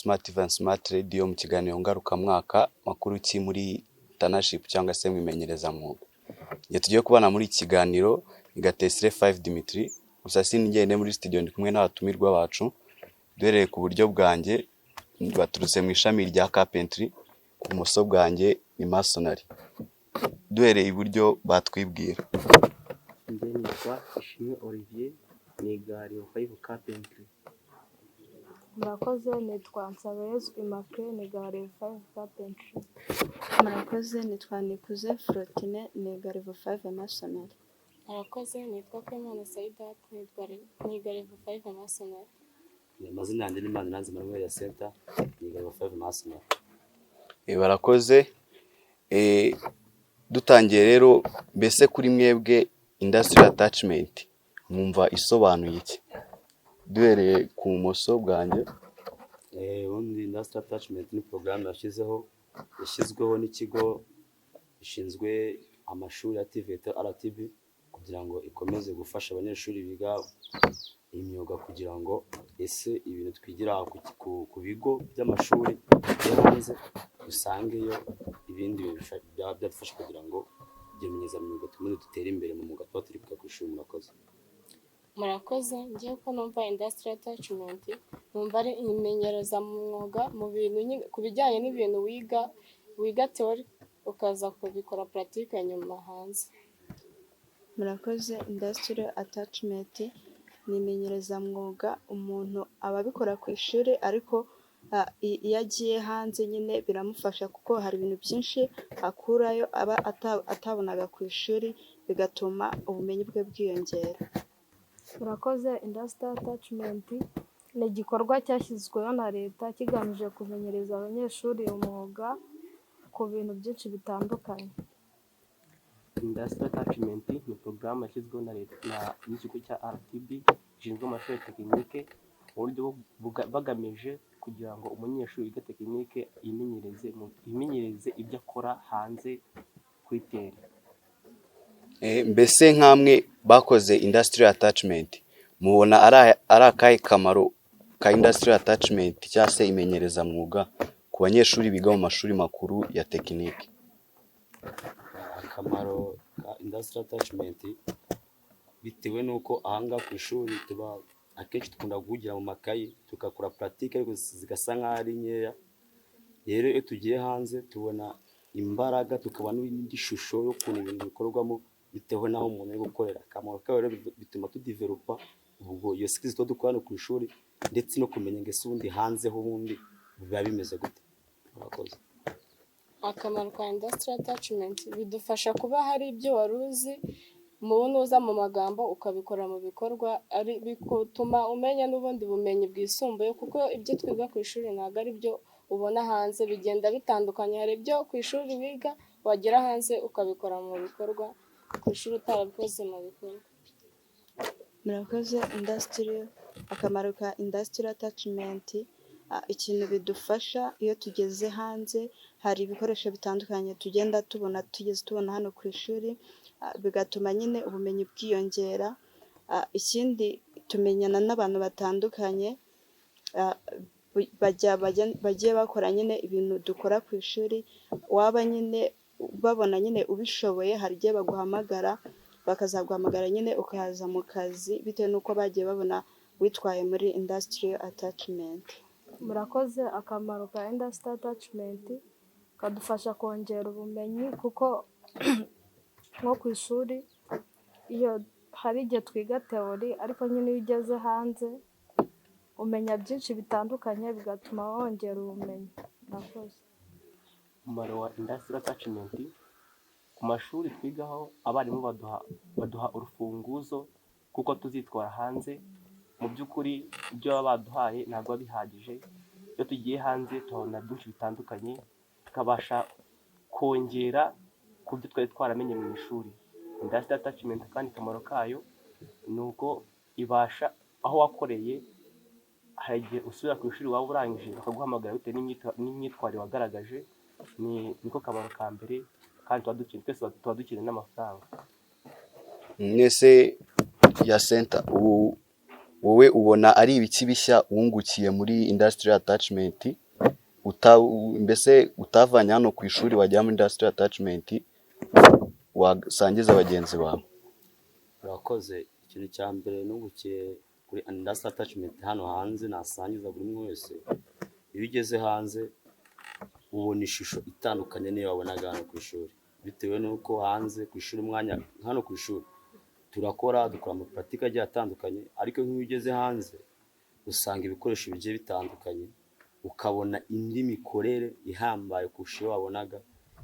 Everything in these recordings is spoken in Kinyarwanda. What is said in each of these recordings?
Smart TV and Smart Radio mu kiganiro ngarukamwaka makuru ki muri internship cyangwa se mu imenyerezamwuga. Igihe tugiye kubana muri iki kiganiro ni Gatesire 5 Dimitri, gusa sinigende muri studio, ndi kumwe n'abatumirwa bacu. Duhereye ku buryo bwanjye baturutse mu ishami rya carpentry, ku bumoso bwanjye ni masonry. Duhereye iburyo batwibwira. Njye nitwa Ishimwe Olivier, niga Level 5 Carpentry. Murakoze, nitwa Nsabeyezu Immaculée, niga Level 5 Carpentry. Murakoze, nitwa Nikuze Florentine, niga Level 5 Masonry. Murakoze, nitwa Kwimana Saidat, niga Level 5 Masonry. Amazina yanjye ni Manirazi Emmanuel ya Center, niga Level 5 Masonry. Barakoze. Dutangiye rero, mbese kuri mwebwe industrial attachment mwumva isobanuye iki? Duhereye ku bumoso bwanjye. Ubundi industrial attachment ni porogaramu yashyizweho n'ikigo gishinzwe amashuri ya TVET RTB kugira ngo ikomeze gufasha abanyeshuri biga imyuga, kugira ngo ese ibintu twigira ku bigo by'amashuri yo hanze dusangeyo ibindi bintu byaba byadufasha kugira ngo ibyo bimenyerezamyuga tukomeze dutere imbere mu mwuga tuba turi kwiga ku ishuri. Murakoze. Murakoze, ngewe uko numva industrial attachment, numva ari imenyerezamwuga mu bintu nyine ku bijyanye n'ibintu wiga theory, ukaza kubikora pratique nyuma hanze. Murakoze, industrial attachment ni imenyerezamwuga umuntu aba abikora ku ishuri, ariko iyo agiye hanze nyine biramufasha kuko hari ibintu byinshi akurayo aba atabonaga ku ishuri, bigatuma ubumenyi bwe bwiyongera. Murakoze, industrial attachment ni igikorwa cyashyizweho na leta kigamije kumenyereza abanyeshuri umwuga ku bintu byinshi bitandukanye. Industrial attachment ni porogaramu yashyizweho na leta n'ikigo cya RTB gishinzwe amashuri ya tekinike, mu buryo bagamije kugira ngo umunyeshuri wiga tekinike yimenyereze ibyo akora hanze kuri terrain. Mbese nk'amwe bakoze industrial attachment, mubona ari akahe kamaro ka industrial attachment cyangwa se imenyerezamwuga ku banyeshuri biga mu mashuri makuru ya tekinike? Akamaro ka industrial attachment, bitewe n'uko ahangaha ku ishuri tuba akenshi dukunda guhugira mu makayi, tugakora pratique ariko zigasa nk'aho ari nkeya. Rero iyo tugiye hanze tubona imbaraga, tukabona n'indi shusho y'ukuntu ibintu bikorwamo bitewe n'aho umuntu ari gukorera. Akamaro kayo rero bituma tudevelopa ubwo iyo skills tuba dukora hano ku ishuri, ndetse no kumenya ngo ese ubundi hanze ho ubundi biba bimeze gute. Murakoze. Akamaro ka industrial attachment, bidufasha kuba hari ibyo wari uzi mu nuza mu magambo ukabikora mu bikorwa, ari bituma umenya n'ubundi bumenyi bwisumbuye, kuko ibyo twiga ku ishuri ntabwo ari byo ubona hanze, bigenda bitandukanye. Hari ibyo ku ishuri wiga, wagera hanze ukabikora mu bikorwa ku ishuri utarabikoze mu bikorwa. Murakoze, industrial akamaro ka industrial attachment, ikintu bidufasha iyo tugeze hanze, hari ibikoresho bitandukanye tugenda tubona tugeze tubona hano ku ishuri, bigatuma nyine ubumenyi bwiyongera. Ikindi tumenyana n'abantu batandukanye bagiye bakora nyine ibintu dukora ku ishuri. Waba nyine babona nyine ubishoboye, hari igihe baguhamagara, bakazaguhamagara nyine ukaza mu kazi bitewe n'uko bagiye babona witwaye muri industrial attachment. Murakoze, akamaro ka industrial attachment kadufasha kongera ubumenyi, kuko nko ku ishuri iyo hari igihe twiga theory, ariko nyine iyo ugeze hanze umenya byinshi bitandukanye, bigatuma wongera ubumenyi. Murakoze. Umumaro wa industrial attachment ku mashuri twigaho, abarimu baduha urufunguzo kuko tuzitwara hanze. Mu by'ukuri ibyo baba baduhaye ntabwo biba bihagije. Iyo tugiye hanze tuhabona byinshi bitandukanye, tukabasha kongera ku byo twari twaramenye mu ishuri. Industrial attachment kandi akamaro kayo ni uko ibasha aho wakoreye, hari igihe usubira ku ishuri waba urangije bakaguhamagara bitewe n'imyitwarire wagaragaje. Niko kamaro ka mbere, kandi tuba dukeneye, twese tuba dukeneye n'amafaranga. Mwese ya senta ubu Wowe ubona ari ibiki bishya wungukiye muri industrial attachment, mbese utavanye hano ku ishuri wajya muri industrial attachment, wasangiza bagenzi bawe? Urakoze. Ikintu cya mbere nungukiye kuri industrial attachment hano hanze nasangiza buri umwe wese: iyo ugeze hanze ubona ishusho itandukanye n'iyo wabonaga hano ku ishuri, bitewe n'uko hanze ku ishuri, umwanya hano ku ishuri turakora, dukora ama pratique agiye atandukanye, ariko nk'iyo ugeze hanze usanga ibikoresho bigiye bitandukanye, ukabona indi mikorere ihambaye kurusha iyo wabonaga.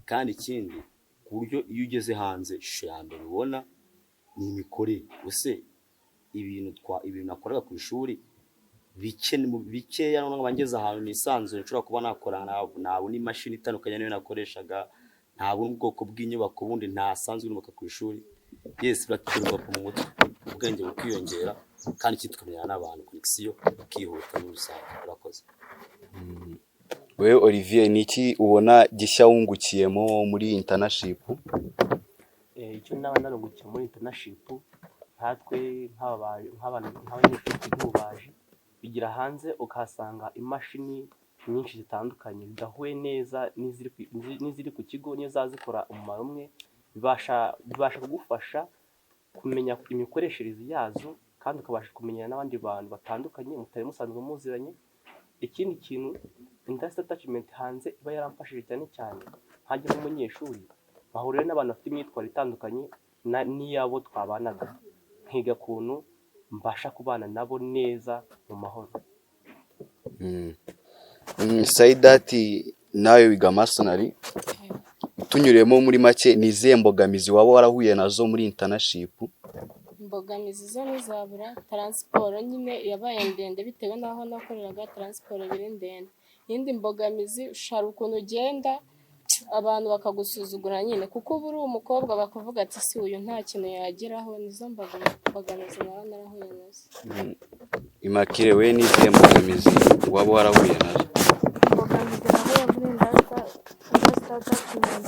Kandi ikindi, ku buryo iyo ugeze hanze ishusho ya mbere ubona ni imikorere. Ese ibintu nakoraga ku ishuri bike mu bikeya, noneho nkaba ngeze ahantu nisanzuye nshobora kuba nakora, nabona imashini itandukanye niyo nakoreshaga, ntabona ubwoko bw'inyubako bundi ntasanzwe nubaka ku ishuri. Yes, biraturuka mu mutwe, ubwenge bukiyongera, kandi ikindi tukamenyana n'abantu, connexion ikihuta muri rusange. Urakoze. Wowe Olivier, ni iki ubona gishya wungukiyemo muri internship? Icyo naba narungukiye muri internship, nkatwe nk'abanyeshuri twiga ububaji, bigira hanze ukahasanga imashini nyinshi zitandukanye zidahuye neza n'iziri ku kigo, niyo zaba zikora umumaro umwe, bibasha kugufasha kumenya imikoreshereze yazo, kandi ukabasha kumenyana n'abandi bantu batandukanye mutari musanzwe muziranye. Ikindi kintu industrial attachment hanze iba yaramfashije, cyane cyane nkanjye nk'umunyeshuri, nkahurira n'abantu bafite imyitwarire itandukanye n'iyabo twabanaga, nkiga ukuntu mbasha kubana nabo neza mu mahoro. Saidati, nawe wiga masonry, tunyuremo muri make, ni izihe mbogamizi waba warahuye nazo muri internship? Imbogamizi zo ntizabura. Transport nyine yabaye ndende bitewe n'aho nakoreraga, transport biri ndende. Iyindi mbogamizi, hari ukuntu ugenda abantu bakagusuzugura nyine kuko uba uri umukobwa, bakavuga ati: "Si uyu nta kintu yageraho." Nizo mbogamizi naba narahuye nazo. Immaculee, we ni izihe mbogamizi waba warahuye nazo? Imbogamizi nahuye muri industrial attachment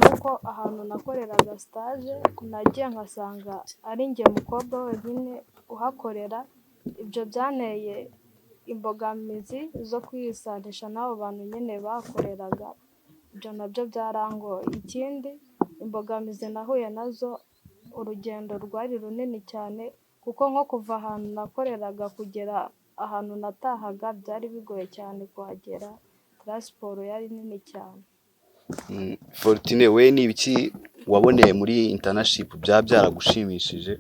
ni uko ahantu nakoreraga stage nagiye nkasanga ari njye mukobwa wenyine uhakorera. Ibyo byanteye imbogamizi zo kwisanisha n'abo bantu nyine bakoreraga, ibyo nabyo byarangoye. Ikindi imbogamizi nahuye nazo, urugendo rwari runini cyane, kuko nko kuva ahantu nakoreraga kugera ahantu natahaga byari bigoye cyane kuhagera, transport yari nini cyane. Fortune, we ni ibiki waboneye muri internship byaba byaragushimishije?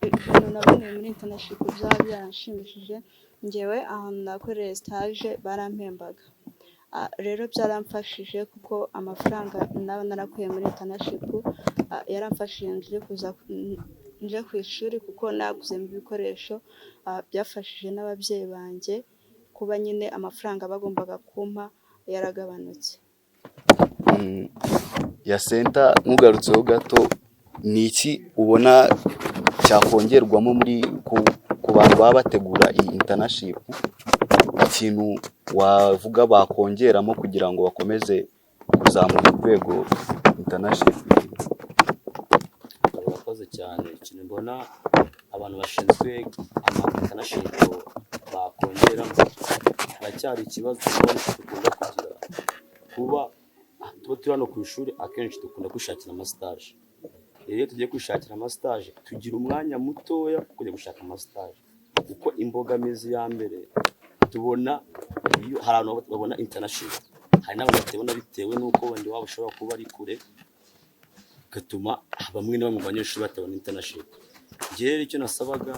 Ibintu naboneye muri internship byaba byaranshimishije, njyewe ahantu nakoreye stage barampembaga. Rero byaramfashije kuko amafaranga naba narakuye muri internship yaramfashije nje kuza nje ku ishuri, kuko naguzemo ibikoresho, byafashije n'ababyeyi banjye kuba nyine amafaranga bagombaga kumpa yaragabanutse. Ya senta, nkugarutseho gato, ni iki ubona cyakongerwamo muri ku bantu baba bategura iyi internship, ikintu wavuga bakongeramo kugira ngo bakomeze kuzamura urwego internship iriho? Urakoze cyane. Ikintu mbona abantu bashinzwe ama internship bakongeramo, haracyari ikibazo dukunda kugira, kuba tuba turi hano ku ishuri, akenshi dukunda kwishakira ama stage. Rero iyo tugiye kwishakira ama stage tugira umwanya mutoya wo kujya gushaka ama stage, kuko imbogamizi ya mbere tubona, iyo hari abantu babona internship, hari n'abantu batabona bitewe n'uko wenda iwabo ushobora kuba ari kure, bigatuma bamwe na bamwe mu banyeshuri batabona internship. Njyewe rero icyo nasabaga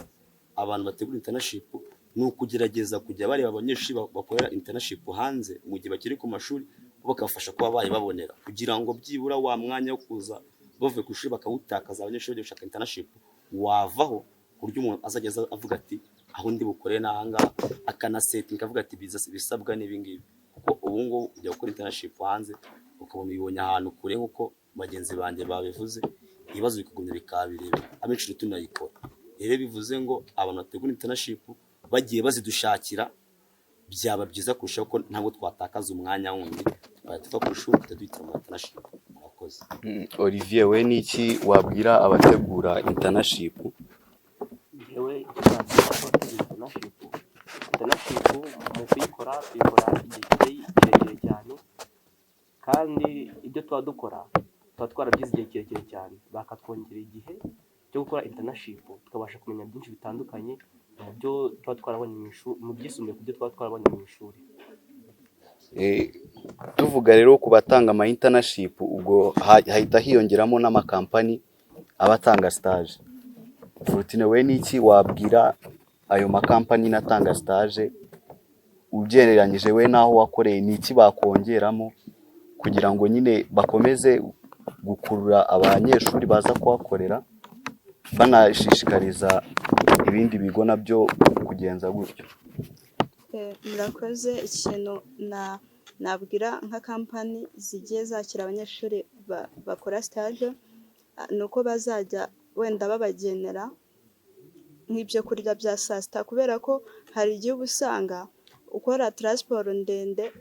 abantu bategura internship ni ukugerageza kujya bareba abanyeshuri bakorera internship hanze mu gihe bakiri ku mashuri, bakabafasha kuba bayibabonera, kugira ngo byibura wa mwanya wo kuza bavuye ku ishuri bakawutakaza abanyeshuri bagiye gushaka internship wavaho, ku buryo umuntu azajya aza avuga ati: "Aho ndi bukorere ni ahangaha," akanasetinga akavuga ati: "Ibisabwa ni ibi ngibi." Kuko ubu ngubu ujya gukora internship hanze ukabona uyibonye ahantu kure, nk'uko bagenzi banjye babivuze, ibibazo bikagumya bikaba birebire, abenshi ntitunayikora. Rero bivuze ngo abantu bategura internship bagiye bazidushakira byaba byiza kurushaho, ko ntabwo twatakaza umwanya wundi twajya tuva ku ishuri tujya duhita mu internship. Murakoze. Olivier, we ni iki wabwira abategura internship? Njyewe dukora tuyikora igihe kitari kirekire cyane, kandi ibyo tuba dukora tuba twarabyize igihe kirekire cyane. Bakatwongera igihe cyo gukora internship, tukabasha kumenya byinshi bitandukanye mu byo tuba twarabonye mu ishuri, mu byisumbuye ku byo tuba twarabonye mu ishuri. Tuvuga rero ku batanga ama internship, ubwo hahita hiyongeramo n'amakampani aba atanga stage. Fortune, we n'iki wabwira ayo makampani n'atanga stage ugereranyije we n'aho wakoreye? Ni iki bakongeramo kugira ngo nyine bakomeze gukurura abanyeshuri baza kuhakorera, banashishikariza ibindi bigo nabyo kugenza gutyo? Murakoze. Ikintu na nabwira nka kampani zigiye zakira abanyeshuri bakora stage, ni uko bazajya wenda babagenera nk'ibyo kurya bya saa sita, kubera ko hari igihe uba usanga ukora transport ndende,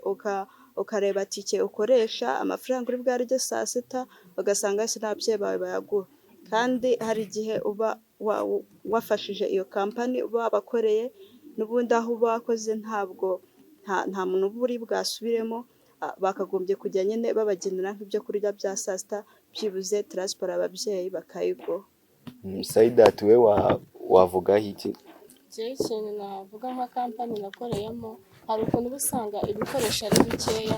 ukareba tike ukoresha, amafaranga uri bwarye saa sita, ugasanga se n'ababyeyi bawe bayaguha. Kandi hari igihe uba wafashije iyo kampani, uba wabakoreye, n'ubundi aho uba wakoze ntabwo nta muntu uba uri bwasubiremo. Bakagombye kujya nyine babagenera nk'ibyo kurya bya saa sita, byibuze transport ababyeyi bakayiguha. Saidati, we wavugaho iki? Njyewe ikintu navuga nka kampani nakoreyemo, hari ukuntu uba usanga ibikoresho ari bikeya,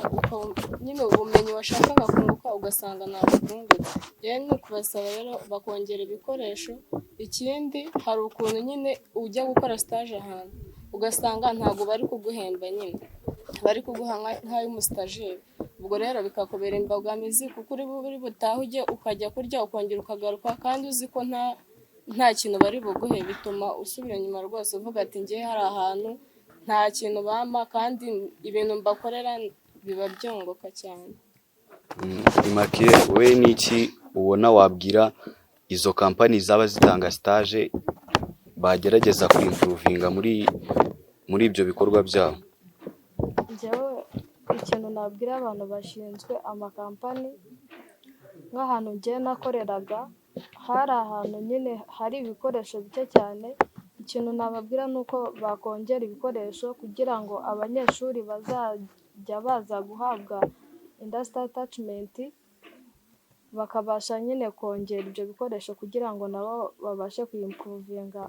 nyine ubumenyi washakaga kunguka ugasanga ntabwo bwungutse. Rero ni ukubasaba rero bakongera ibikoresho. Ikindi, hari ukuntu nyine ujya gukora stage ahantu ugasanga ntabwo bari kuguhemba, nyine bari kuguha nk'ay'umusitageri. Ubwo rero bikakubera imbogamizi, kuko uri butahe ujye ukajya kurya, ukongera ukagaruka, kandi uzi ko nta kintu bari buguhe. Bituma usubira inyuma rwose, uvuga ati: "Ngewe hari ahantu nta kintu bampa, kandi ibintu mbakorera biba byunguka cyane." Immaculée, wowe ni iki ubona wabwira izo kampani zaba zitanga stage bagerageza kwimprovinga muri ibyo bikorwa byabo? Njyewe ikintu nabwira abantu bashinzwe amakampani, nk'ahantu njyewe nakoreraga hari ahantu nyine hari ibikoresho bike cyane. Ikintu nababwira ni uko bakongera ibikoresho kugira ngo abanyeshuri bazajya baza guhabwa industrial attachment bakabasha nyine kongera ibyo bikoresho, kugira ngo nabo babashe kwimprovinga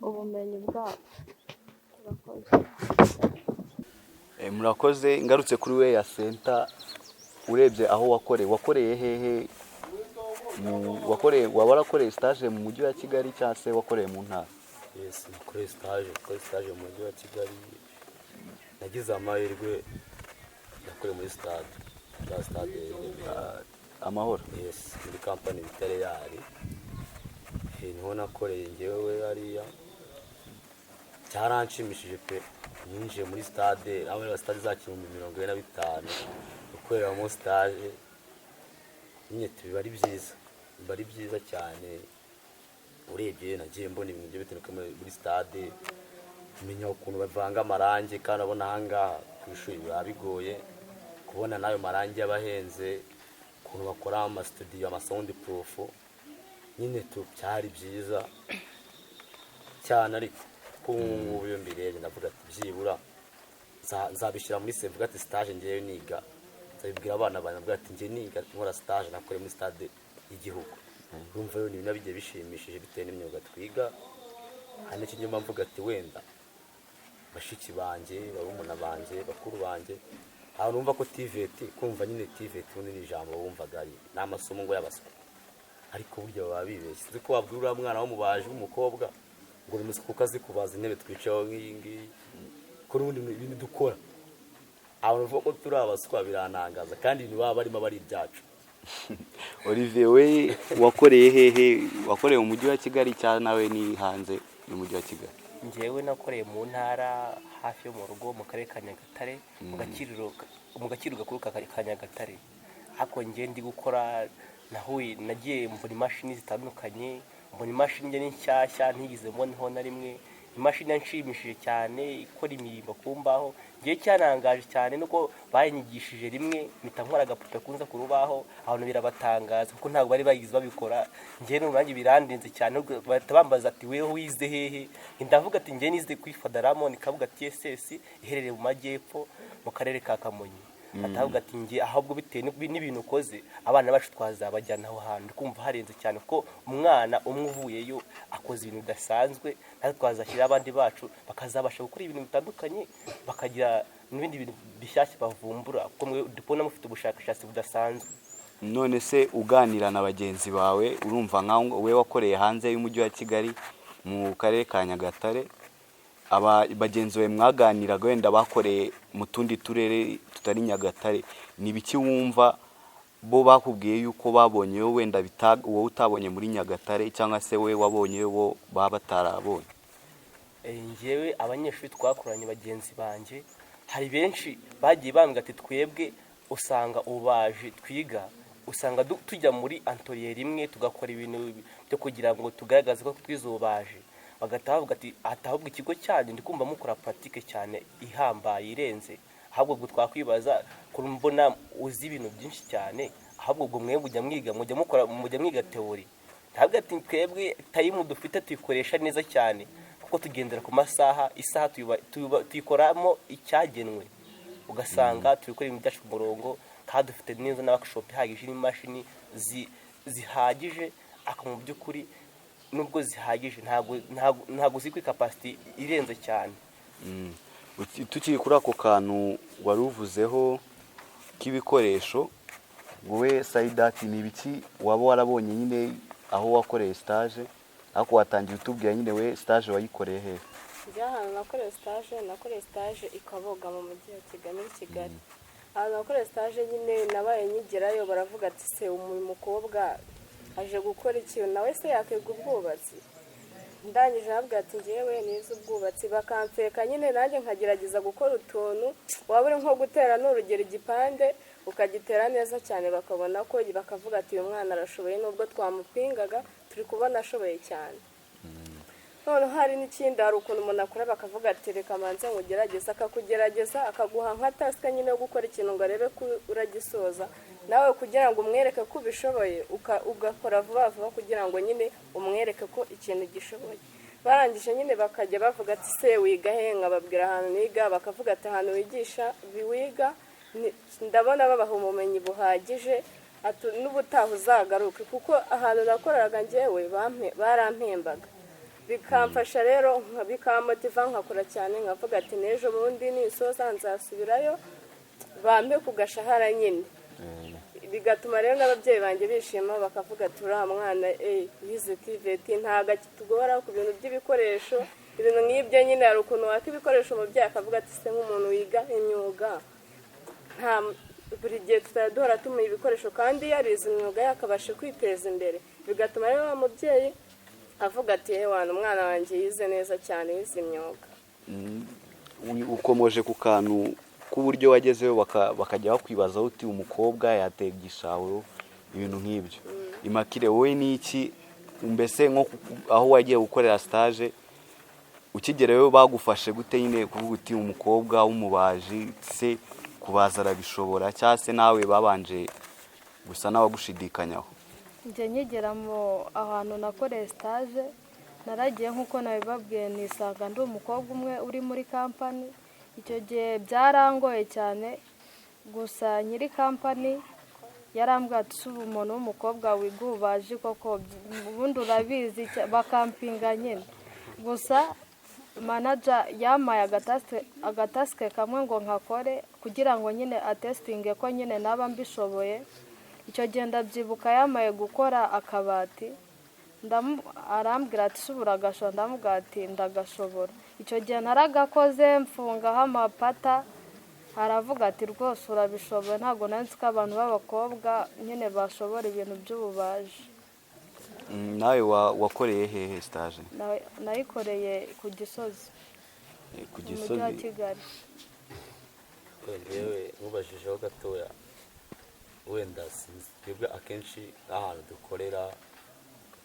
ubumenyi bwabo. Murakoze. Murakoze. Ngarutse kuri we ya senta, urebye aho wakoreye, wakoreye hehe? Wakoreye, waba warakoreye stage mu mujyi wa Kigali cyangwa se wakoreye mu ntara? Yes, nakoreye stage mu mujyi wa Kigali. Nagize amahirwe, nakoreye muri stade, ya stade Remera. Amahoro. Yes, muri kampani bita Real. Niho nakoreye ngewe hariya. Cyaranshimishije pe. Ninjiye muri stade, aho muri stade za 45,000, gukoreramo stage nyine biba ari byiza, biba ari byiza cyane. Urebye nagiye mbona ibintu bigiye bitandukanye muri stade, menya ukuntu bavanga amarangi, kandi abona ahangaha ku ishuri biba bigoye kubona n'ayo marangi aba ahenze, ukuntu bakora amasitudiyo, amasound proof nyine tu. Byari byiza cyane, ariko ko ubu ngubu iyo mbirebye ndavuga ati byibura nzabishyira muri CV, mvuga ati stage ngewe niga, nzabibwira abana banjye, mvuga ati njye niga nkora stage nakoreye muri stade y'igihugu. Urumva rero ni ibintu bigiye bishimishije bitewe n'imyuga twiga. Hari n'ikindi mba mvuga ati wenda bashiki banjye, barumuna banjye, bakuru banjye, ahantu numva ko TVET, kumva nyine TVET ubundi ni ijambo wumvaga ari ni amasomo ngo y'abaswa, ariko burya baba bibeshye. Sinzi ko wabwira uriya mwana w'umubaji w'umukobwa ngo ni umuswa kuko azi kubaza intebe twicayeho nk'iyi ngiyi, ko n'ubundi ibintu dukora abantu bavuga ko turi abaswa, birantangaza, kandi ibintu baba barimo aba ari ibyacu. Olivier, we wakoreye hehe? Wakoreye mu mujyi wa Kigali cyangwa nawe ni hanze y'umujyi wa Kigali? Njyewe nakoreye mu ntara hafi yo mu rugo, mu karere ka Nyagatare, mu gakiriro gakuru ka Nyagatare. Ariko njye ndi gukora nahuye, nagiye mbona imashini zitandukanye, mbona imashini njye ni nshyashya ntigeze mbonaho na rimwe. Imashini yanshimishije cyane ikora imirimo ku mbaho. Ngewe cyanangaje cyane nuko bayinyigishije rimwe mpita nkora agapupe kunza ku rubaho, abantu birabatangaza kuko ntabwo bari bayizi babikora. Ngewe n'ubu birandenze cyane, ahubwo bahita bambaza ati: "Weho wize hehe?" Ndavuga ati: "Ngewe nize kuri Fadaramoni Kabuga TSS iherereye mu majyepfo mu karere ka Kamonyi." Atavuga ati: "Nge ahubwo bitewe n'ibintu ukoze, abana bacu twazabajyana aho hantu." Kumva harenze cyane kuko umwana umwe uvuyeyo akoze ibintu bidasanzwe, natwe twazashyira abandi bacu bakazabasha gukora ibintu bitandukanye, bakagira n'ibindi bintu bishyashya bavumbura, kuko mwe ndikubona mufite ubushakashatsi budasanzwe. None se uganira na bagenzi bawe, urumva nkaho wowe wakoreye hanze y'umujyi wa Kigali mu karere ka Nyagatare, aba bagenzi bawe mwaganiraga wenda bakoreye mu tundi turere tutari Nyagatare, ni ibiki wumva bo bakubwiye yuko babonye wenda wowe utabonye muri Nyagatare, cyangwa se wowe wabonye bo baba batarabonye? Njyewe abanyeshuri twakoranye bagenzi banjye, hari benshi bagiye bambwira ati: "Twebwe usanga ububaji twiga, usanga tujya muri atelier rimwe tugakora ibintu byo kugira ngo tugaragaze ko twize ububaji." Bagahita bavuga ati ahubwo ikigo cyanyu ndi kumva mukora pratique cyane ihambaye irenze, ahubwo ubwo twakwibaza ko mbona uzi ibintu byinshi cyane, ahubwo ubwo mwe mujya mwiga, mujya mukora, mujya mwiga théorie?" Ntabwo ati: "Twebwe time dufite tuyikoresha neza cyane kuko tugendera ku masaha, isaha tuyikoramo icyagenwe, ugasanga turi gukora ibintu byacu ku murongo, kandi dufite neza na workshop ihagije n'imashini zihagije." Ariko mu by'ukuri nubwo zihagije, ntabwo ziri kuri capacité irenze cyane. Tukiri kuri ako kantu wari uvuzeho k'ibikoresho, wowe Sayidati, ni ibiki waba warabonye nyine aho wakoreye stage? Ariko watangiye utubwira nyine we stage wayikoreye hehe? Njya ahantu nakoreye stage, nakoreye stage i Kaboga mu mujyi wa Kigali, muri Kigali. Ahantu nakoreye stage nyine, nabaye nkigerayo baravuga ati: "Se uyu mukobwa aje gukora iki? Nawe se yakwiga ubwubatsi?" Ndangije nababwira ati: "Ngewe nize ubwubatsi." Bakanseka nyine, nanjye nkagerageza gukora utuntu, waba uri nko gutera n'urugero igipande ukagitera neza cyane, bakabona ko, bakavuga ati: "Uyu mwana arashoboye, nubwo twamupingaga turi kubona ashoboye cyane." Noneho hari n'ikindi, hari ukuntu umuntu akora bakavuga ati: "Reka manze nkugerageze." Akakugerageza, akaguha nka task nyine yo gukora ikintu ngo arebe ko uragisoza, nawe kugira ngo umwereke ko ubishoboye ugakora vuba vuba kugira ngo nyine umwereke ko ikintu gishoboye. Barangije nyine bakajya bavuga ati: "Se wiga he?" Nkababwira ahantu niga, bakavuga ati: "Ahantu wigisha wiga ndabona babaha ubumenyi buhagije, ati n'ubutaha uzagaruke." Kuko ahantu nakoreraga njyewe barampembaga, bikamfasha rero, bikammotiva nkakora cyane, nkavuga ati: "N'ejo bundi nisoza nzasubirayo bampe ku gashahara nyine." Bigatuma rero n'ababyeyi banjye bishima, bakavuga ati: "Uriya mwana yize TVET, ntabwo akitugora ku bintu by'ibikoresho." Ibintu nk'ibyo nyine, hari ukuntu waka ibikoresho umubyeyi akavuga ati: "Se nk'umuntu wiga imyuga, nta buri gihe tutari duhora tumuha ibikoresho kandi yarize imyuga yakabasha kwiteza imbere." Bigatuma rero wa mubyeyi avuga ati: "Ewana, umwana wanjye yize neza cyane, yize imyuga." Ukomoje ku kantu k'uburyo wagezeyo bakajya bakwibazaho uti: "Umukobwa yatega igishahuro," ibintu nk'ibyo. Imakire, wowe ni iki mbese nko aho wagiye gukorera stage, ukigerayo bagufashe gute nyine kuvuga uti: "Umukobwa w'umubaji se kubaza arabishobora," cyangwa se nawe babanje gusa n'abagushidikanyaho? Njye nkigera mu ahantu nakoreye stage, naragiye nk'uko nabibabwiye, nisanga ndi umukobwa umwe uri muri company. Icyo gihe byarangoye cyane, gusa nyiri company yarambwiye ati: "Ubu umuntu w'umukobwa wiga ububaji koko ubundi urabizi?" Bakampinga nyine. Gusa manager yampaye agatask kamwe ngo nkakore kugira ngo nyine atestinge ko nyine naba mbishoboye. Icyo gihe ndabyibuka yampaye gukora akabati, arambwira ati: "Se ubu uragashobora?" Ndamubwira ati: "Ndagashobora." Icyo gihe naragakoze, mfungaho amapata, aravuga ati: "Rwose urabishoboye, ntabwo nari nzi ko abantu b'abakobwa nyine bashobora ibintu by'ububaji." Nawe wakoreye hehe stage? Nayikoreye ku Gisozi, Ku mu mujyi wa Gisozi. Kigali. Yewe, nkubajijeho gatoya wenda, sinzi, twebwe akenshi nk'ahantu dukorera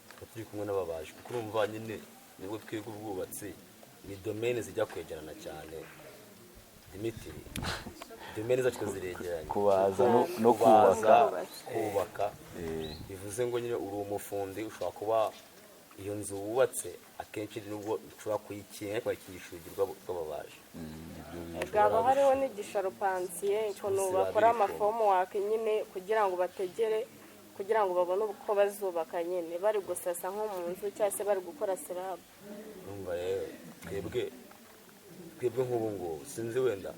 tuba turi kumwe n'ababaji, kuko urumva nyine nibwo twiga ubwubatsi. Ni domaine zijya kwegerana cyane, Dimitiri, domaine zacu ziregeranye. Kubaza no Kubaza, kubaka. Kubaka. Bivuze ngo nyine uri umufundi, ushobora kuba iyo nzu wubatse akenshi nubwo ushobora kuyikinga, ariko wayikingisha urugi rw'ababaji. Bwaba hariho n'igisharupansiye, ukuntu Biba bakora biri kumwe. Amaformwork nyine kugira ngo bategere, kugira ngo babone uko bazubaka nyine, bari gusasa nko mu nzu cyangwa se bari gukora slab. Urumva rero, twebwe nk'ubu ngubu, sinzi, wenda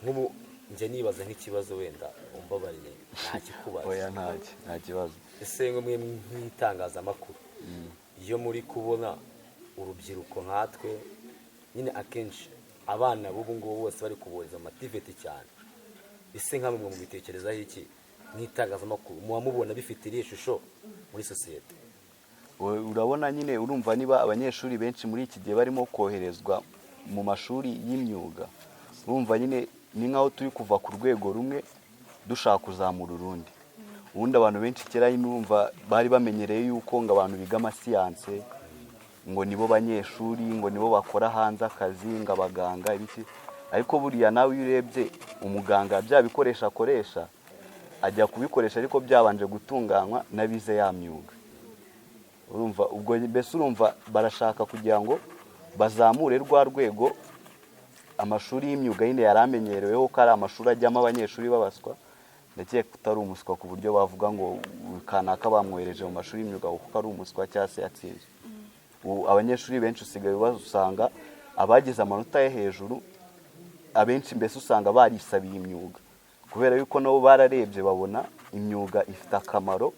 nk'ubu njya nibaza nk'ikibazo, wenda umbabariye ntakikubaza. Oya, nta kibazo. Ese ngo mwe nk'itangazamakuru, iyo muri kubona urubyiruko nkatwe nyine, akenshi abana b'ubu ngubu bose bari kubohereza mu ma TVET cyane, ese nka mwe mubitekerezaho iki nk'itangazamakuru? Muba mubona bifite irihe shusho muri sosiyete? Urabona nyine, urumva niba abanyeshuri benshi muri iki gihe barimo koherezwa mu mashuri y'imyuga, urumva nyine ni nk'aho turi kuva ku rwego rumwe dushaka kuzamura urundi. Ubundi abantu benshi kera nyine urumva bari bamenyereye yuko ngo abantu biga amasiyanse ngo nibo banyeshuri, ngo nibo bakora hanze akazi, ngo abaganga, ibiki. Ariko buriya nawe iyo urebye umuganga, bya bikoresho akoresha ajya kubikoresha ariko byabanje gutunganywa n'abize ya myuga. Urumva ubwo mbese urumva barashaka kugira ngo bazamure rwa rwego amashuri y'imyuga nyine yari amenyereweho ko ari amashuri ajyamo abanyeshuri b'abaswa. Ndakeka ko utari umuswa ku buryo bavuga ngo kanaka bamwohereje mu mashuri y'imyuga kuko ari umuswa cyangwa se yatsinzwe. Ubu abanyeshuri benshi usigaye basanga abagize amanota yo hejuru abenshi mbese usanga barisabiye imyuga, kubera yuko nabo bararebye babona imyuga ifite akamaro.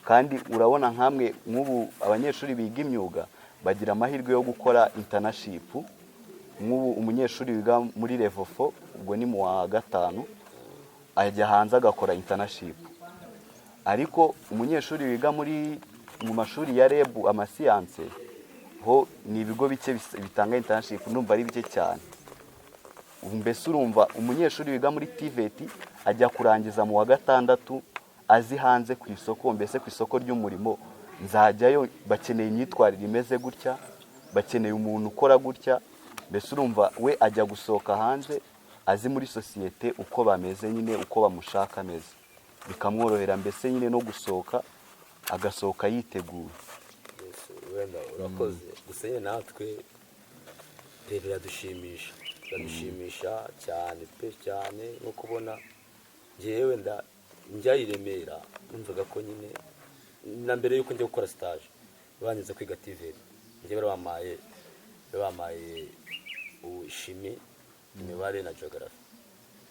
Kandi urabona nkamwe nk'ubu abanyeshuri biga imyuga bagira amahirwe yo gukora internship. Nk'ubu umunyeshuri wiga muri level 4, ubwo ni mu wa gatanu, ajya hanze agakora internship. Ariko umunyeshuri wiga mu mashuri ya REB, amasiyanse, ho ni ibigo bike bitanga internship, ndumva ari bike cyane. Ubu mbese urumva umunyeshuri wiga muri TVET ajya kurangiza mu wa gatandatu azi hanze ku isoko, mbese ku isoko ry'umurimo nzajyayo bakeneye imyitwarire imeze gutya, bakeneye umuntu ukora gutya. Mbese urumva we ajya gusohoka hanze azi muri sosiyete uko bameze nyine, uko bamushaka ameze, bikamworohera mbese nyine no gusohoka, agasohoka yiteguye. Yes, wenda urakoze. Gusa nyine natwe pe biradushimisha cyane pe, cyane nko kubona njyewe wenda njya i Remera, numvaga ko nyine na mbere yuko njya gukora stage bangize kwiga TVET, njye bari bamaye chimie, imibare na geography.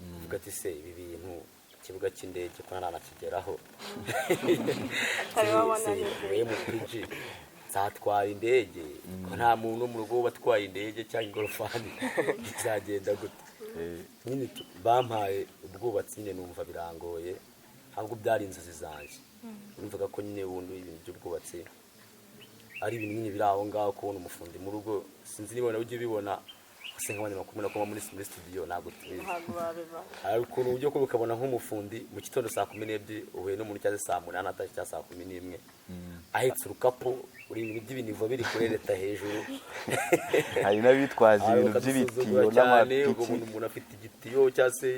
Mvuga ati: "Se ibi bintu, ikibuga cy'indege ko ntanakigeraho, Atari wabona se MPG nzatwara indege, ko nta muntu wo mu rugo uba atwaye indege cyangwa ingorofani, bizagenda gute?" Nyine bampaye ubwubatsi, nyine numva birangoye, ntabwo byari inzozi zanjye. Numvaga ko nyine bundi ibintu by'ubwubatsi ari ibintu nyine biri aho ngaho, kubona umufundi mu rugo sinzi niba nawe ujya ubibona. Ese nk'abanyamakuru nako muri studio ntabwo tubizi. Ntabwo babiba. Hari ukuntu ujya kuba ukabona nk'umufundi mu gitondo saa 12 uhuye n'umuntu, cyangwa se saa 8 atashye, cyangwa saa 11, ahetse urukapu, uri ibintu by'ibinivo biri kurereta hejuru. Hari n'abitwaza Hari ibintu bakadusuzugura by'ibitiyo cyane, ubwo n'amapiki. Umuntu afite igitiyo cyangwa se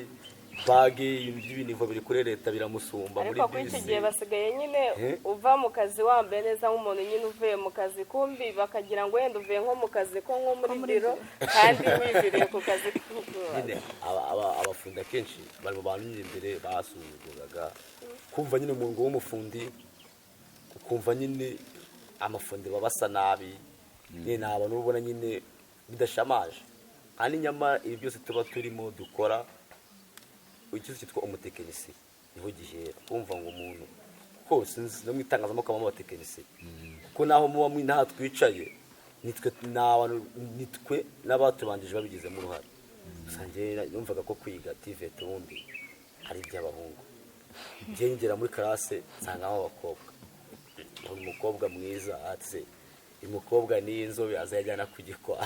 bage, ibintu by'ibinivo biri kurereta biramusumba muri Ariko kuri iki bisi. gihe basigaye nyine Eh? uva mu kazi wambaye neza nk'umuntu nyine uvuye mu kazi, kumbi bakagira ngo wenda uvuye nko mu kazi ko nko muri biro, kandi wiviriye ku kazi k'ubwubatsi. Nyine abafundi akenshi bari mu bantu nyine imbere basuzuguraga, kumva nyine umuntu w'umufundi, ukumva nyine amafundi baba basa nabi nyine, ni abantu uba ubona nyine bidashamaje. Kandi nyamara ibi byose tuba turimo dukora, ikibazo cyitwa umutekinisiye niho gihera. Kumva ngo umuntu hose no mu itangazamakuru habamo abatekinisiye, kuko naho muba muri n'aha twicaye nitwe, ni abantu nitwe n'abatubanjije babigizemo uruhare. Gusa njyewe numvaga ko kwiga TVET ubundi ari iby'abahungu. Njyewe ngera muri classe nsangamo abakobwa, mbona umukobwa mwiza, ati: "Uyu mukobwa ni inzobe azajyana ku gikwa."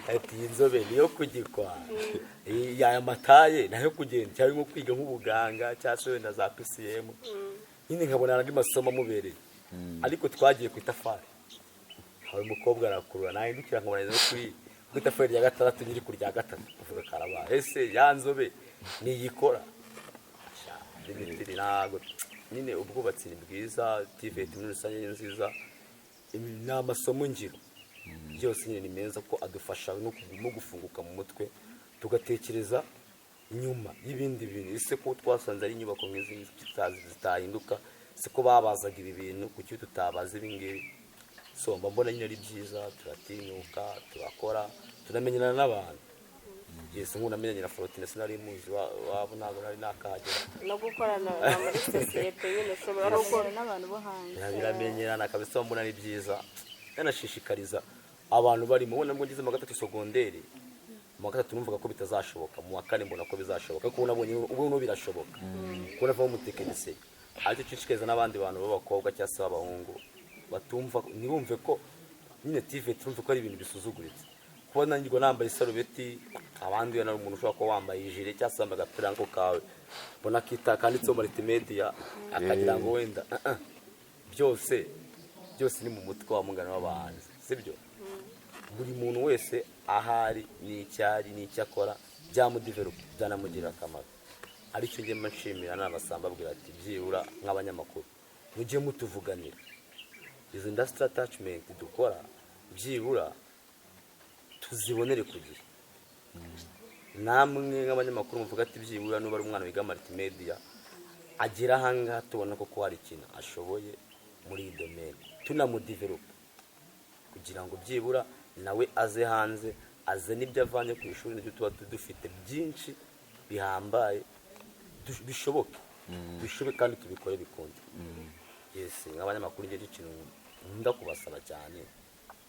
Ati: "Iyi nzobe niyo ku gikwa, aya mataye nayo kugenda cyangwa nko kwiga nk'ubuganga cyangwa se wenda za PCM." Nyine nkabona andi masomo amubereye. Ariko twagiye ku itafari. Nkaba umukobwa arakurura, nahindukira nkabona no kuri ku itafari rya gatandatu, nyiri ku rya gatatu, uvuga karaba ese ya nzobe niyikora. Sha, Dimitri, ntabwo nyine ubwubatsi ni bwiza, TVET muri rusange ni nziza. Ni amasomo ngiro byose nyine ni meza, ko adufasha no kuguma gufunguka mu mutwe, tugatekereza nyuma y'ibindi bintu. Ese ko twasanze ari inyubako nk'izi zitahinduka, se ko babazaga ibi bintu, kuki tutabaza ibi ngibi? So mba mbona nyine ari byiza, turatinyuka, turakora, tunamenyana n'abantu. Yes, nk'ubu namenyanye na Forotine, sinari muzi wabo, ntabwo nari nakahagera. No gukorana na muri sosiyete nyine ushobora no Guhura n'abantu bo hanze. Biramenyerana kabisa, mbona ari byiza. Nanashishikariza abantu barimo, ubona nubwo ngeze mu wa gatatu sogonderi, mu wa gatatu numvaga ko bitazashoboka, mu wa kane mbona ko bizashoboka, kuko nabonye ubu n'ubu birashoboka, kuko navamo umutekinisiye. Aricyo nshishikariza n'abandi bantu b'abakobwa cyangwa se b'abahungu batumva, ntibumve ko nyine TVET, turumve ko ari ibintu bisuzuguritse. Kuba nanjye nambaye isarubeti, abandi wenda umuntu ushobora kuba wambaye ijire cyangwa se wambaye agapira nk'ako kawe, mbona kita kanditseho multimedia, akagira ngo wenda ah, ah. Byose byose ni mu mutwe wa mugana w'abahanzi, sibyo? Buri muntu wese ahari n'icyari n'icyo akora byamudevelopa, byanamugirira akamaro. Aricyo njye mba nshimira n'abasamba, abwira ati byibura nk'abanyamakuru mujye mutuvuganira izo industrial attachment dukora, byibura tuzibonere ku gihe. Namwe nk'abanyamakuru muvuga ati byibura nuba ari umwana wiga multimedia, agera ahangaha tubona ko hari ikintu ashoboye muri iyi domaine, tunamudevelopa kugira ngo byibura nawe aze hanze, azane ibyo avanye ku ishuri. Nibyo tuba dufite byinshi bihambaye, bishoboke, bishoboke kandi tubikore bikunde. Yes, nk'abanyamakuru njye ikintu nkunda kubasaba cyane,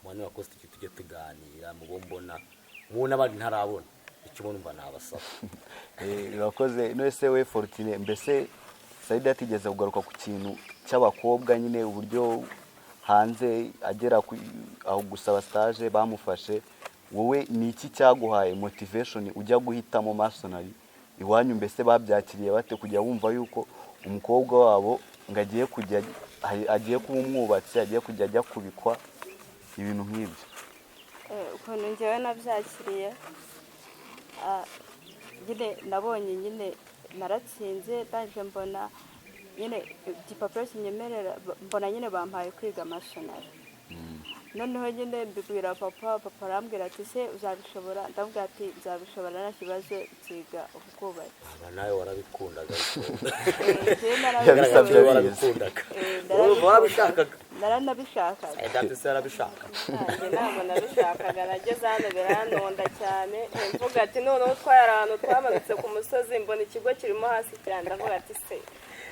mu banyamakuru tujye tuganira mu bo mbona, mu n'abandi ntarabona icyo ubona, umva nabasaba. Urakoze. None se we Fortune, mbese Saidi atigeze kugaruka ku kintu cy'abakobwa nyine, uburyo hanze agera aho gusaba stage bamufashe, wowe ni iki cyaguhaye motivation ujya guhitamo masonry? Iwanyu mbese babyakiriye bate, kujya wumva yuko umukobwa wabo ngo agiye kujya, agiye kuba umwubatsi, agiye kujya ajya kubikwa ibintu nk'ibyo? Ukuntu njyewe nabyakiriye, nyine nabonye nyine naratsinze, ndangije mbona nyine igipapuro kinyemerera, mbona nyine bampaye kwiga masonry. Noneho nyine mbibwira papa, papa arambwira ati: "Se uzabishobora?" Ndamubwira ati: "Nzabishobora, nta kibazo, nziga ubwubatsi." Aba nawe warabikundaga ariko. Njyewe Yabisabye narabikunda. abizi. Warabikundaga. Narabikunda. Warabishakaga. Naranabishakaga. Data se yarabishakaga? Nanjye ntabwo nabishakaga, nageze hano biranonda cyane. Mvuga ati noneho twari ahantu twamanutse ku musozi, mbona ikigo kirimo hasi cyane, ndavuga ati: "Se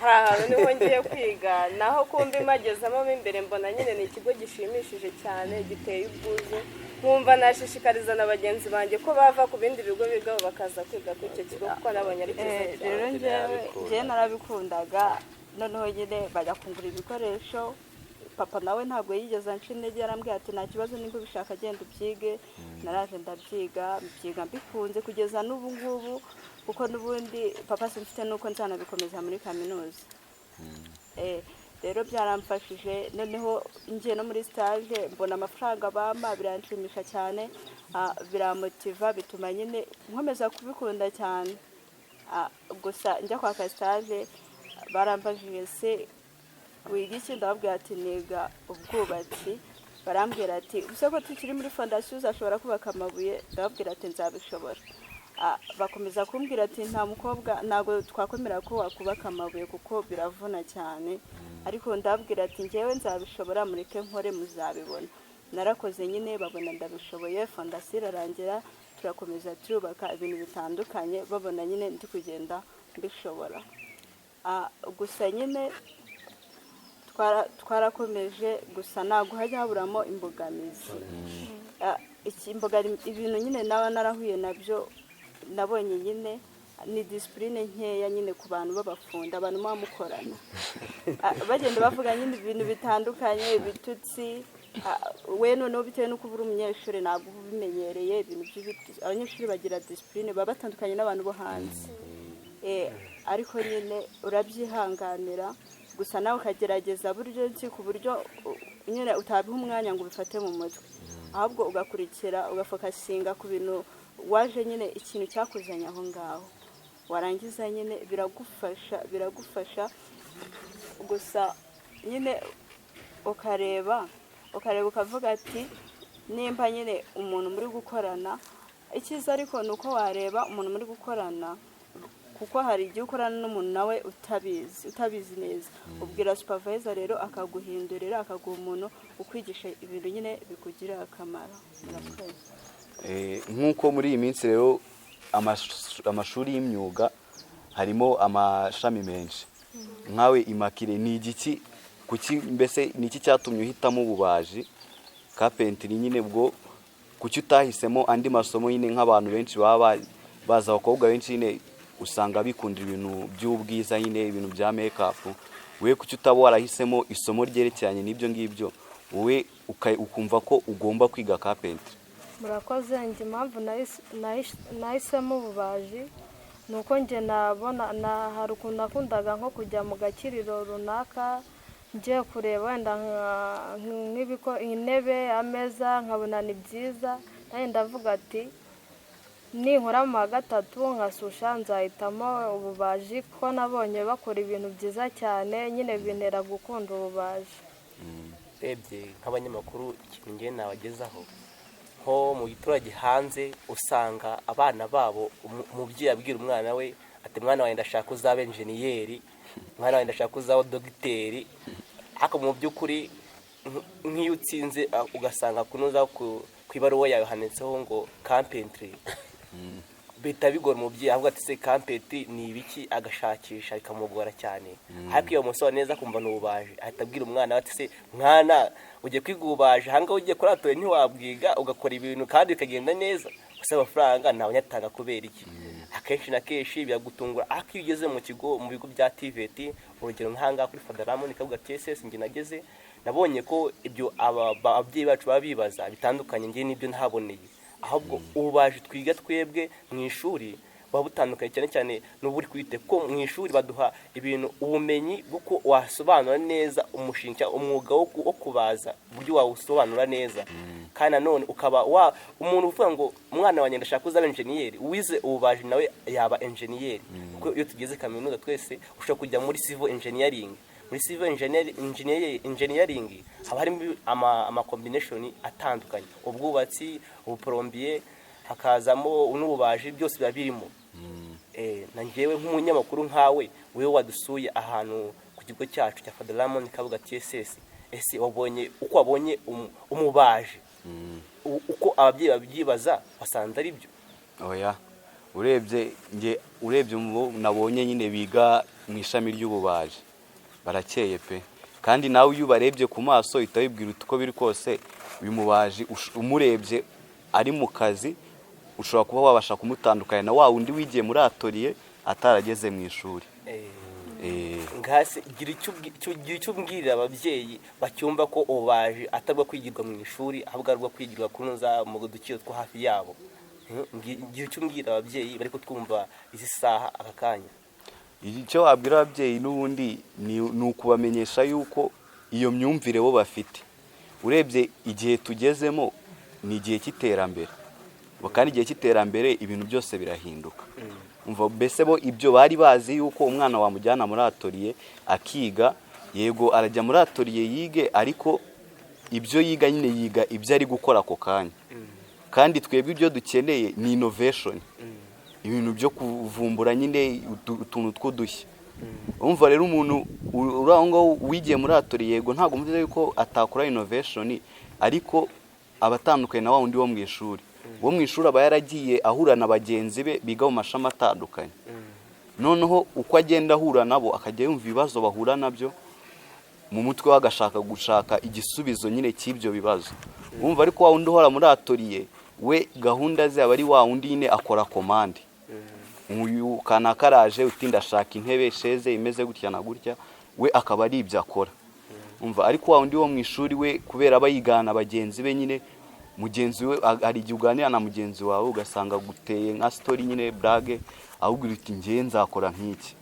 hari ahantu niho ngiye kwiga?" Naho kumva imagezemo mo imbere, mbona nyine ni ikigo gishimishije cyane, giteye ubwuzu, nkumva nashishikariza na bagenzi banjye ko bava ku bindi bigo bigaho bakaza kwiga kuri icyo kigo, kuko nabonye ari cyiza cyane. Rero njyewe narabikundaga. Noneho nyine bajya kungura ibikoresho, papa nawe ntabwo yigeze anca intege, yarambwiye ati: "Nta kibazo, nimba ubishaka genda ubyige." Naraje ndabyiga, mbyiga mbikunze kugeza n'ubu ngubu, kuko n'ubundi papa simfite nuko nzanabikomeza muri kaminuza. Rero byaramfashije. Noneho ngiye no muri stage, mbona amafaranga bampa, biranshimisha cyane, biramotiva, bituma nyine nkomeza kubikunda cyane. Gusa njya kwaka stage barambajije: "Se wiga iki?" Ndababwira ati: "Niga ubwubatsi." Barambwira ati: "Gusa ko tukiri muri fondasiyo, uzashobora kubaka amabuye?" Ndababwira ati: "Nzabishobora." Bakomeza kumbwira ati: "Nta mukobwa, ntabwo twakwemera ko wakubaka amabuye kuko biravuna cyane." Ariko ndababwira ati: "Ngewe nzabishobora, mureke nkore muzabibona." Narakoze nyine, babona ndabishoboye, fondasiyo irarangira, turakomeza turubaka ibintu bitandukanye, babona nyine ndi kugenda mbishobora. Gusa nyine twarakomeje, gusa ntabwo hajya haburamo imbogamizi. Ibintu nyine naba narahuye nabyo, nabonye nyine ni discipline nkeya nyine ku bantu b'abafundi, abantu muba mukorana. Bagenda bavuga nyine ibintu bitandukanye, ibitutsi. We noneho bitewe n'uko uba uri umunyeshuri, ntabwo uba ubimenyereye ibintu by'ibitutsi. Abanyeshuri bagira discipline, baba batandukanye n'abantu bo hanze. Ariko nyine urabyihanganira, gusa nawe ukagerageza buryo ki ku buryo nyine utabiha umwanya ngo ubifate mu mutwe, ahubwo ugakurikira, ugafocusinga ku bintu waje nyine, ikintu cyakuzanye aho ngaho. Warangiza nyine biragufasha gusa nyine ukareba ukavuga ati nimba nyine umuntu muri gukorana. Icyiza ariko ni uko wareba umuntu muri gukorana, kuko hari igihe ukorana n'umuntu nawe utabizi neza. Ubwira supervisor rero akaguhindurira, akaguha umuntu ukwigisha ibintu nyine bikugirira akamaro. Murakoze. Nk'uko muri iyi minsi rero amashuri y'imyuga harimo amashami menshi, nkawe Imakire, ni igiki, kuki mbese ni iki cyatumye uhitamo ububaji, carpentry nyine? Bwo kuki utahisemo andi masomo nyine nk'abantu benshi baba bazi? Abakobwa benshi nyine usanga bikundira ibintu by'ubwiza nyine, ibintu bya make-up. Wowe kuki utaba warahisemo isomo ryerekeranye n'ibyo ngibyo, wowe ukumva ko ugomba kwiga carpentry? Murakoze. Njye impamvu nahisemo ububaji ni uko njye nabona na hari ukuntu nakundaga nko kujya mu gakiriro runaka, ngiye kureba wenda intebe, ameza, nkabona ni byiza. Nanjye ndavuga ati ninkora mu wa gatatu nkasusha, nzahitamo ububaji, kuko nabonye bakora ibintu byiza cyane, nyine bintera gukunda ububaji. Urebye nk'abanyamakuru, ikintu ngiye nabagezaho, nko mu giturage hanze usanga abana babo, umubyeyi abwira umwana we ati: "Mwana wanjye, ndashaka uzaba enjeniyeri, mwana wanjye, ndashaka uzaba dogiteri." Ariko mu by'ukuri nk'iyo utsinze, ugasanga kunoza ku ibaruwa yawe handitseho ngo carpentry, bihita bigora umubyeyi, ahubwo ati: "Se carpentry ni ibiki?" Agashakisha bikamugora cyane. Ariko iyo bamusobanuriye neza akumva ni ububaji, ahita abwira umwana we ati: "Se mwana, ugiye kwiga ububaji, ahangaha ugiye kuri atelier ntiwabwiga ugakora ibintu kandi bikagenda neza? Gusa amafaranga ntawe nyatanga kubera iki?" Akenshi na kenshi biragutungura. Ariko iyo ugeze mu kigo, mu bigo bya TVET, urugero nk'ahangaha kuri Father Ramon Kabuga TSS, njye nageze nabonye ko ibyo ababyeyi bacu baba bibaza bitandukanye njye n'ibyo ntaboneye. Ahubwo ububaji twiga twebwe mu ishuri buba butandukanye cyane cyane n'uburi kwite, kuko mu ishuri baduha ibintu, ubumenyi bw'uko wasobanura neza umushinga cyangwa umwuga wo kubaza, uburyo wawusobanura neza. Kandi nanone ukaba wa umuntu uvuga ngo umwana wanjye ndashaka uzaba enjeniyeri, wize ububaji nawe yaba enjeniyeri, kuko iyo tugeze kaminuza twese ushobora kujya muri civil engineering. Muri civil engineering haba harimo ama combination atandukanye: ubwubatsi, ubuplombier, hakazamo n'ububaji, byose biba birimo. Na njyewe nk'umunyamakuru nkawe, wewe wadusuye ahantu ku kigo cyacu cya Father Ramon Kabuga TSS, ese wabonye uko wabonye umubaji, uko ababyeyi babyibaza, wasanze ari byo? Oya, urebye nge, urebye mu bo nabonye nyine biga mu ishami ry'ububaji, barakeye pe. Kandi nawe iyo ubarebye ku maso uhita wibwira uti uko biri kose uyu mubaji umurebye ari mu kazi ushobora kuba wabasha kumutandukanya na wa wundi wigiye muri atelier atarageze mu ishuri. Ngase gira icyo ubwirira ababyeyi bacyumva ko ububaji atari ubwo kwigirwa mu ishuri, ahubwo ari ubwo kwigirwa kunoza mu dukiro two hafi yabo. Gira icyo umbwira ababyeyi bari kutwumva izi saha, aka kanya. Icyo wabwira ababyeyi n'ubundi ni ukubamenyesha yuko iyo myumvire bo bafite, urebye igihe tugezemo ni igihe cy'iterambere, kandi igihe cy'iterambere ibintu byose birahinduka. Umva mbese, bo ibyo bari bazi yuko umwana wamujyana muri atelier akiga, yego arajya muri atelier yige, ariko ibyo yiga nyine yiga ibyo ari gukora ako kanya. Kandi twebwe ibyo dukeneye ni innovation, ibintu byo kuvumbura nyine utuntu tw'udushya. Umva rero, umuntu uri aho ngaho wigiye muri atelier, yego ntabwo mvuze yuko atakora innovation, ariko aba atandukanye na wa wundi wo mu ishuri. Uwo mu ishuri aba yaragiye ahura na bagenzi be biga mu mashami atandukanye, noneho uko agenda ahura nabo akajya yumva ibibazo bahura nabyo, mu mutwe we agashaka gushaka igisubizo nyine cy'ibyo bibazo. Wumva, ariko wa wundi uhora muri atelier we, gahunda ze aba ari wa wundi nyine akora commande. Uyu kanaka araje uti: "Ndashaka intebe chaise imeze gutya na gutya," we akaba ari ibyo akora. Umva, ariko wa wundi wo mu ishuri we, kubera aba yigana bagenzi be nyine, mugenzi we hari igihe uganira na mugenzi wawe ugasanga guteye nka story nyine, blague, ahubwo uti: "Njye nzakora nk'iki."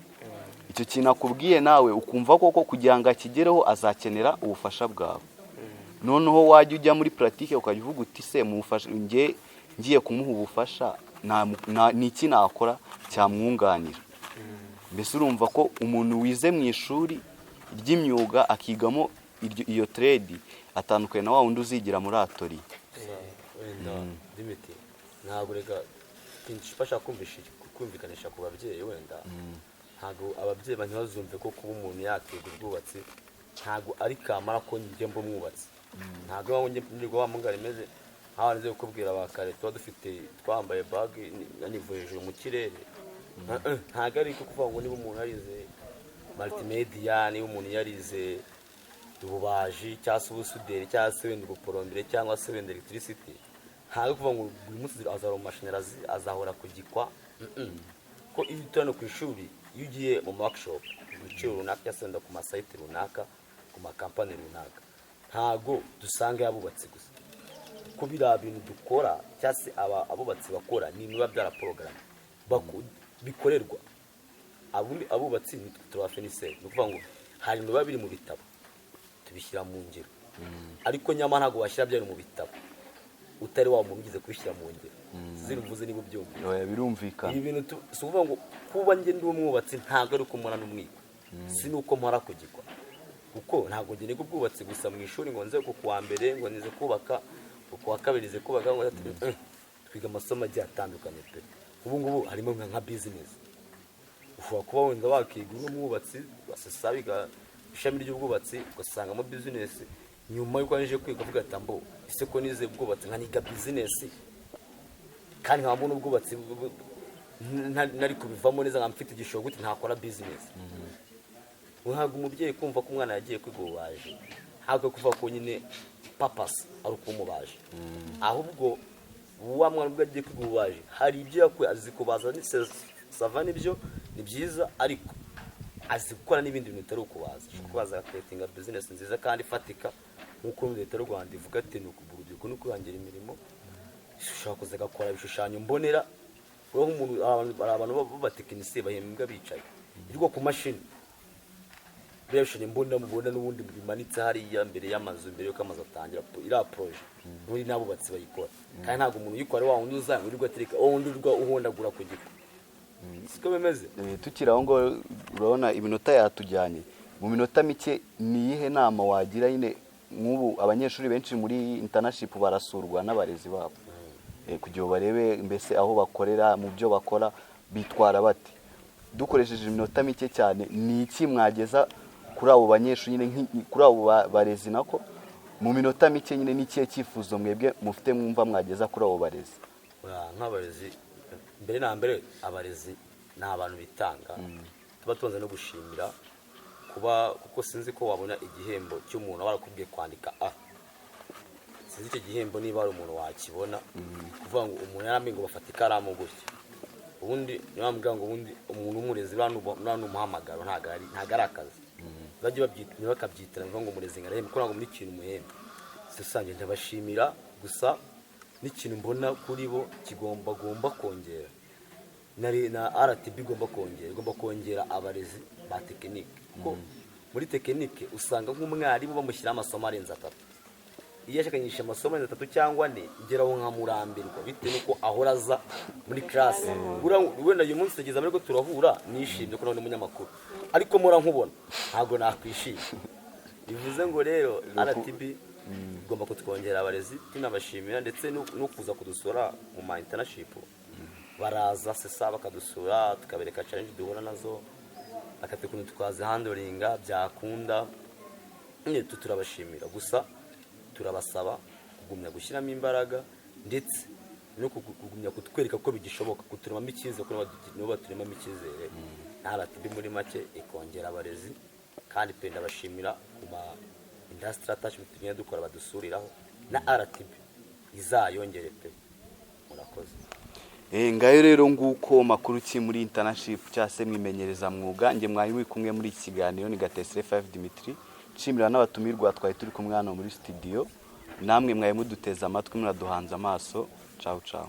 Icyo kintu akubwiye nawe ukumva koko kugira ngo akigereho azakenera ubufasha bwawe. Noneho wajya ujya muri pratique ukajya uvuga uti: "Se mufasha, nge ngiye kumuha ubufasha, ni iki nakora cyamwunganira?" Mbese urumva ko umuntu wize mu ishuri ry'imyuga akigamo iyo trade atandukanye na wa wundi uzigira muri atelier. Wenda Dimiti, ntabwo, reka ikintu gifasha kumvikanisha ku babyeyi, wenda ntabwo ababyeyi ntibazumve ko kuba umuntu yakiga ubwubatsi ntabwo ari kamara ko njye mba umwubatsi. Ntabwo iwawe njye nirwo wa mugari imeze nk'aho nzi kukubwira ba kare tuba dufite twambaye bage nivuye hejuru mu kirere. Ntabwo ari ko kuvuga ngo niba umuntu yarize multimedia, niba umuntu yarize ububaji cyangwa se ubusuderi cyangwa se wenda ubuplomberie cyangwa se wenda electricity, ntabwo kuvuga ngo buri munsi azahora mu mashanyarazi, azahora ku gikwa. Ko iyo utuye hano ku ishuri, iyo ugiye mu workshop mu biciro runaka cyangwa se wenda ku masite runaka, ku makampani runaka, ntabwo dusanga abubatsi gusa, ko biriya bintu dukora cyangwa se abubatsi bakora ni ibintu biba byaraporogaramu bikorerwa. Abubatsi ni turabafiniseri, ni ukuvuga ngo hari ibintu biba biri mu bitabo tubishyira mu ngiro, ariko nyamara ntabwo washyira byari mu bitabo utari wa muntu ugize kubishyira mu ngiro. Ziri mvuze niba ubyumva. Oya, birumvikana. Ibi bintu si ukuvuga ngo kuba njye ndi umwubatsi ntabwo ari uko mpora n'umwiko, si n'uko mpora ku gikwa, kuko ntabwo njye niga ubwubatsi gusa mu ishuri ngo nze ku wa mbere ngo nize kubaka, ku wa kabiri nize kubaka, ngo twiga amasomo agiye atandukanye pe. Ubu ngubu harimo nka business. Ushobora kuba wenda wakiga uri umwubatsi, wasesa wiga ishami ry'ubwubatsi, ugasangamo business. Nyuma y'uko warangije kwiga uvuga ati: "Ambo ese ko nize ubwubatsi nkaniga business kandi nkaba mbona ubwubatsi nari kubivamo neza, nkaba mfite igishoro, gute ntakora business?" Ntabwo umubyeyi kumva ko umwana yagiye kwiga ububaji, ntabwo kuvuga ko nyine purpose ari ukuba umubaji, ahubwo wa mwana ubwo agiye kwiga ububaji hari ibyo yakuye azi kubaza, ni ça va, nibyo ni byiza, ariko azi gukora n'ibindi bintu bitari ukubaza. Ashobora kubaza agacreatinga business nziza kandi ifatika, nk'uko leta y'u Rwanda ivuga ati ni urubyiruko ni ukwihangira imirimo. Ushobora kuza agakora ibishushanyo mbonera. Uriho nk'umuntu, hari abantu b'abatekinisiye bahembwa bicaye irwo ku mashini, biriya bishushanyo mbonera mubona n'ubundi bimanitse hariya mbere y'amazu, mbere y'uko amazu atangira, iriya projet n'ubundi n'abubatsi bayikora, kandi ntabwo umuntu uyikora ari wa wundi uzanye wirirwa atereka, wa wundi wirirwa uhondagura ku gikwa. Siko bimeze. Tukiri aho ngaho, urabona iminota yatujyanye. Mu minota mike, ni iyihe nama wagira nyine nk'ubu abanyeshuri benshi muri internship barasurwa n'abarezi babo, kugira ngo barebe mbese aho bakorera, mu byo bakora bitwara bate? Dukoresheje iminota mike cyane, ni iki mwageza kuri abo banyeshuri nyine, kuri abo barezi nako? Mu minota mike nyine, ni ikihe cyifuzo mwebwe mufite mwumva mwageza kuri abo barezi? Oya, nk'abarezi, mbere na mbere abarezi ni abantu bitanga, tuba tubanza no gushimira kuba, kuko sinzi ko wabona igihembo cy'umuntu aba arakubwiye kwandika a, sinzi icyo gihembo niba hari umuntu wakibona. Kuvuga ngo umuntu yarambwiye ngo bafata ikaramu gutya, ubundi niyo bambwira ngo ubundi umuntu w'umurezi buriya ni umuhamagaro, ntabwo ari akazi. Bajye babyita, ntibakabyitira ngo umurezi ngo arahembe, kuko ntabwo muri ikintu umuhembe. Rusange ndabashimira gusa, n'ikintu mbona kuri bo kigomba gomba kongera na RTB igomba kongera abarezi ba tekinike, kuko muri tekinike usanga nk'umwarimu bamushyiraho amasomo arenze atatu. Iyo yashakanyije amasomo arenze atatu cyangwa ane, ngeraho nkamurambirwa bitewe n'uko ahora aza muri classe. Wenda uyu munsi tugeze ariko turahura nishimye ko nabona umunyamakuru, ariko mpora nkubona ntabwo nakwishima. Bivuze ngo rero RTB igomba kutwongera abarezi, tunabashimira ndetse no kuza kudusura mu ma internship. Baraza sesa bakadusura, tukabereka challenge duhura nazo, bakatwereka ukuntu twazihandlinga byakunda nyine. Turabashimira gusa, turabasaba kugumya gushyiramo imbaraga ndetse no kugumya kutwereka ko bigishoboka, kuturemamo icyizere, kuko nibo baturemamo icyizere. Na RTB muri make ikongera abarezi, kandi pe ndabashimira ku ma industrial attachment tugenda dukora badusuriraho, na RTB izayongere pe. Murakoze. Ngayo rero nguko makuru ki muri internship cyangwa se mwimenyereza mwuga. Njye mwari muri kumwe muri iki kiganiro ni Gatesire 5 Dimitri, nshimira n'abatumirwa twari turi kumwe hano muri studio, namwe mwari muduteze amatwi, munaduhanze amaso. Ciao ciao.